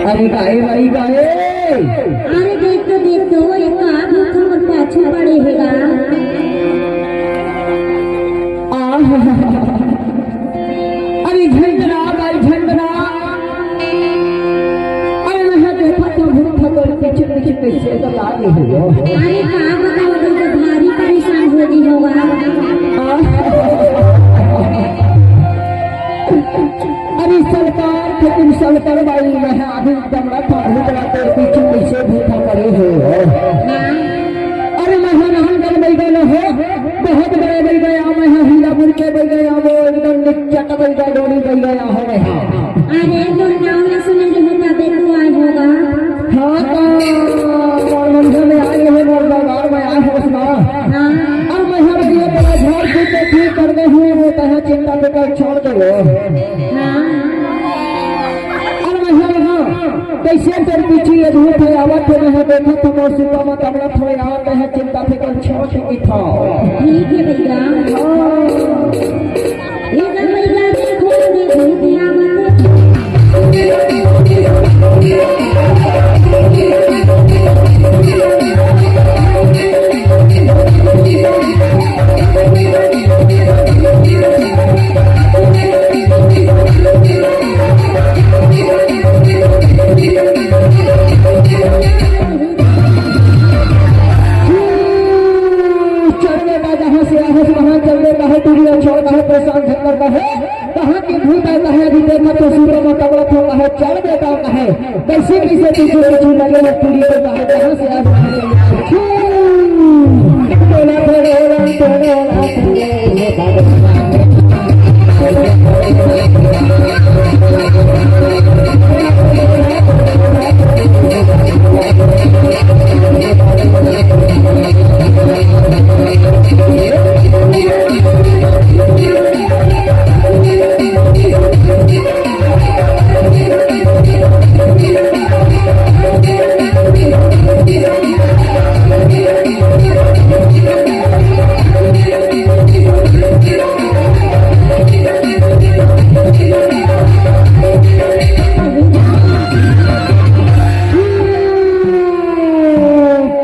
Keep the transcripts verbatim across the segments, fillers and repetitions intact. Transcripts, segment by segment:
अरे गाए, अरे गाए। अरे देख तो, देख तो, ये का भूत हमर पाछू पड़े हे गा। आहा। अरे झंडना, भाई झंडना। अरे मैं देखा तो भूत हमर पीछे पीछे कैसे तो लागे हो। अरे का बताओ, तो भारी परेशान हो गई होगा। आहा। अरे सलकार के तुम सलकार बाई, मैं अभी दमड़ा था, भूत ला तोर पीछे पीछे भूखा पड़े हो। हाँ। अरे मैं हरान कर बैठा न हो, बहुत बड़े बैठा, मैं हीरापुर के बैठा, वो एकदम निचट बैठा, डोरी बैठा हो रहा। अरे तो नाम ना सुने जो होता बे तू आए होगा। हाँ तो मोर मंदिर में आए हो, मोर दरबार में आए हो ना। हाँ। अब मैं हर ये बड़ा झाड़ फूक के ठीक कर दे हुए वो तहाँ चिंता पे कर छोड़ दे वो। हाँ। अरे मैं हर हाँ, कैसे तेरे पीछे ये धूप है, आवत है, मैं देखा था, मोर सुबह में कमला थोड़े आवत है, चिंता फिकर छोड़ के उठाओ। ठीक है भैया। हाँ। ये तो भैया देखो, ये धूप आवत है। चल बेटा, जहाँ से आए हो, वहाँ चल बेटा, है टूरी और छोड़, है परेशान धन करता है। कहाँ के भूत आता है, अभी देखा तो सूरज में तगड़ा था, कहा, चल बेटा, कहा, कैसे कैसे पीछे पीछे लगे हो, टूरी को कहा, जहाँ से आए हो, वहाँ चल। बोला, बोला, बोला, बोला, बोला।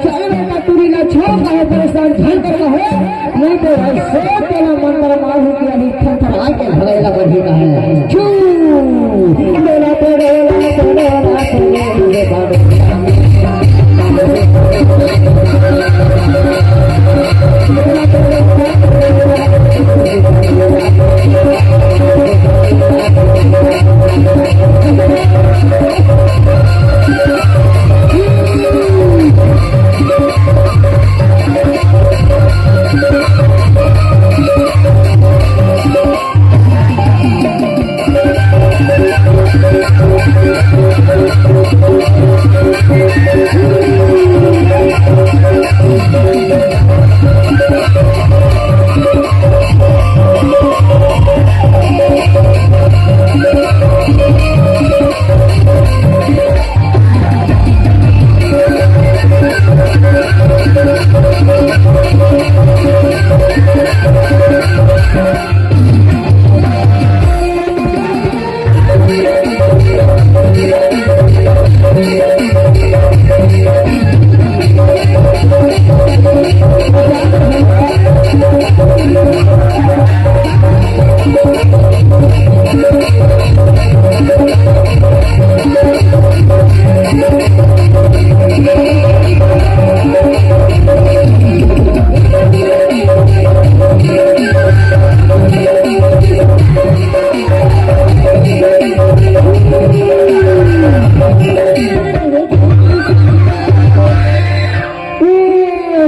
चल बेटा, टूरी ला छोड़, काहे परेशान झन कर रहे हो? नहीं तो ऐसे तेला मंत्र मारू कि अभी थरथरा के भगेला बढ़ी का है। चू! डोला तो डोला तो डोला तो डोला।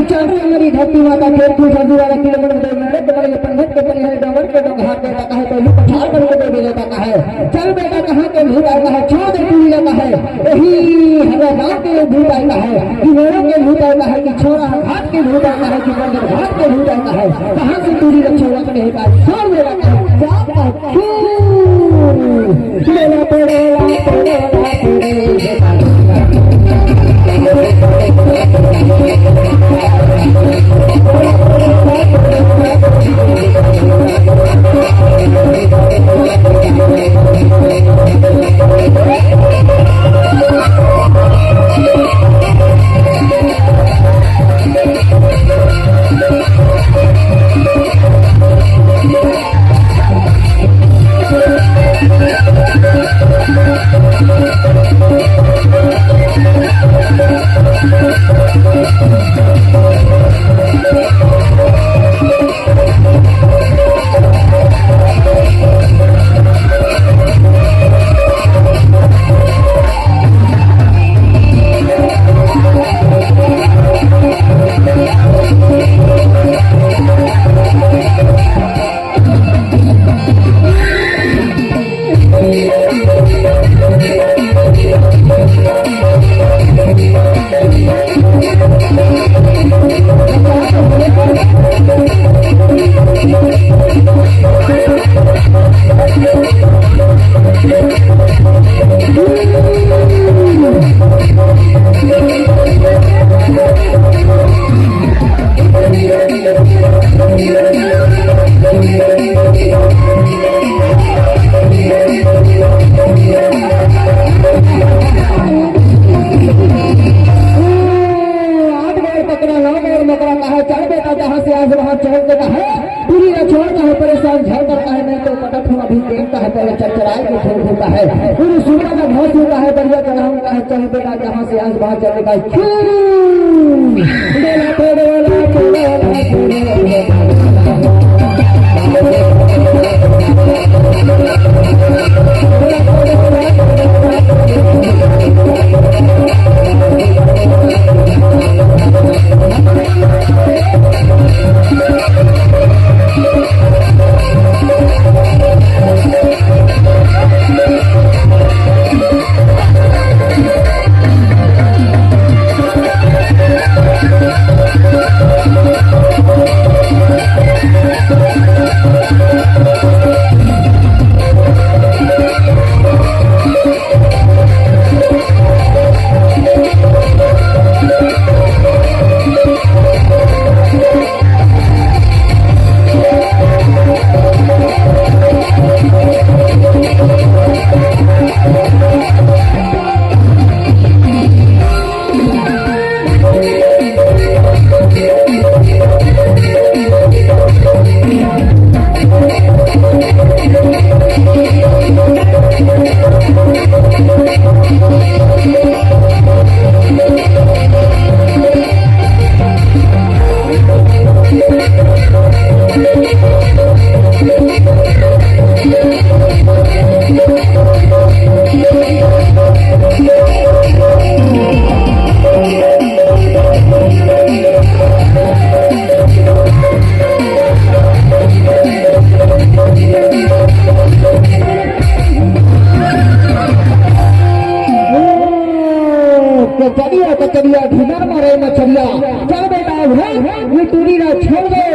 चल रे मेरी धरती माता, खेत की सब्जी वाला किलो मन दे, मेरे तो बड़े पंडित के बड़े हैं, डोंगर के डोंगर हाथ देता है, तो यू पठार करके दे देता है। चल बेटा, कहाँ के भूत आता है, छोड़ दे टूरी जाता है। यही हमारे गाँव के भूत आता है, कि मेरों के भूत आता है, कि छोरा घाट के भूत आता है, कि मंदिर घाट के भूत आता है। कहाँ से टूरी रक्षा रखने का छोड़ दे रखा है। क्या बात? क्यों? होता है, पूरी सुबह का घास होता है, बढ़िया चढ़ाव होता है। चल बेटा, जहाँ से आज बाहर चलने का है। क्यों? कचरिया, कचरिया, ढिमर मारे मछरिया। चल बेटा, उधर ये टूरी ना छोड़ दे,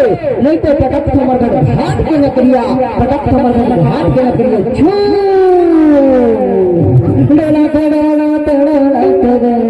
नहीं तो पटक कमर घाट के नकरिया, पटक कमर घाट के नकरिया। छू। डोला, डोला, डोला, डोला, डोला।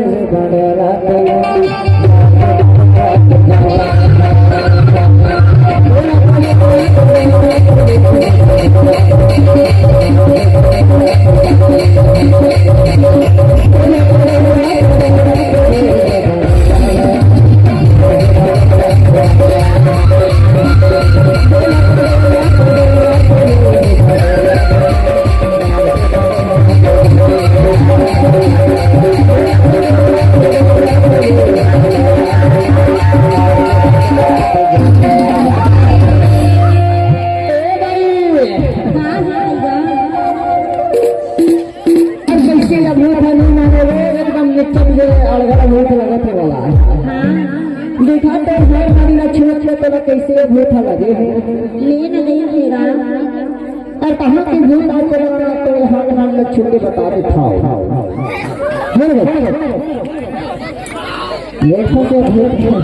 ए भाई, हाँ, हाँ, भैया। अब कैसे अब होत हे नहीं माने रे, एकदम निकल के अलगड़ा होत लगत हे वाला। हाँ। देखा तो हर बारी ना छुअत ले तो कैसे अब होत हे लगे। ले ना नहीं तेरा। अउ कहाँ के भूत आके बना तो हाथ हाथ में छू के बता देत हव। ये देखो, ये देखो, ये भूत,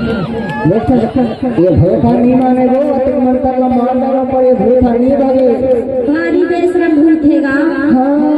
ये भूत नहीं माने वो, तुम मंत्र ला मार डालो पर ये भूत नहीं भागे। भारी बेशरम भूत हे गा। हाँ।